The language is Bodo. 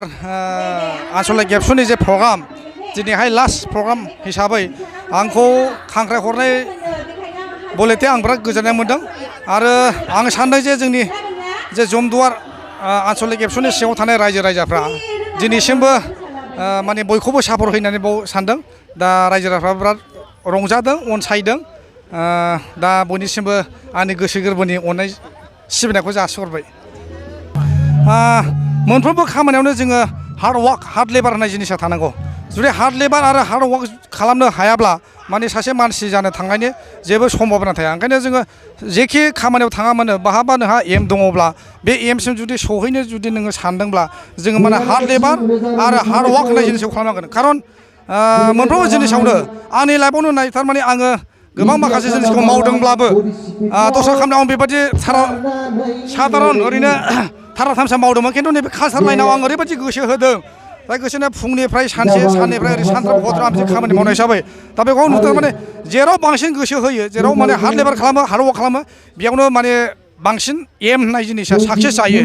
आनसलिक गेबसुनि जे प्रग्राम दिनैहाय लास्ट प्रग्राम हिसाबै आंखौ खांख्राय हरनाय बलेथे आं बिराद गोजोननाय मोनदों आरो आं सानदों जे जोंनि जे जमदुवार आनसलिक गेबसुनि सिङाव थानाय रायजो राजाफ्रा दिनैसिमबो माने बयखौबो सापर्ट होनानै बाव सानदों दा रायजो राजाफ्रा बिराद रंजादों अनसायदों दा बयनिसिमबो आंनि गोसो गोरबोनि अननाय सिबिनायखौ जासिहरबाय मोनफ्रोमबो खामानियावनो जोङो हार्ड लेबार होननाय जिनिसा थानांगौ जुदि हार्ड लेबार आरो हार्ड वार्क खालामनो हायाब्ला माने सासे मानसि जानो थांनायनि जेबो सम्भाबना थाया ओंखायनो जोङो जेखि खामानियाव थाङा मानो बहाबा नोंहा एम दङब्ला बे एमसिम जुदि सहैनो जुदि नोङो सानदोंब्ला जोङो माने हार्ड लेबार आरो हार्ड वार्क होननाय जिनिसखौ खालामनांगोन खारन मोनफ्रोमबो जिनिसावनो आंनि लाइफआवनो नाय थारमाने आङो गोबां माखासे जिनिसखौ मावदोंब्लाबो दस्रा खामानियाव आं बेबायदि साधारन ओरैनो थारा थामसा मावदोंमोन खिन्थु नैबे कालसार लाइनाव आं ओरैबायदि गोसो होदों दा गोसोना फुंनिफ्राय साननिफ्राय ओरै सानथाम हरथाम आं बिदि खामानि मावनाय हिसाबै दा बेखौ नुदों माने जेराव बांसिन गोसो होयो जेराव माने हार्ड लेबार खालामो हार्ड वार्क खालामो बेयावनो माने बांसिन एम होननाय जिनिसा साक्सेस जायो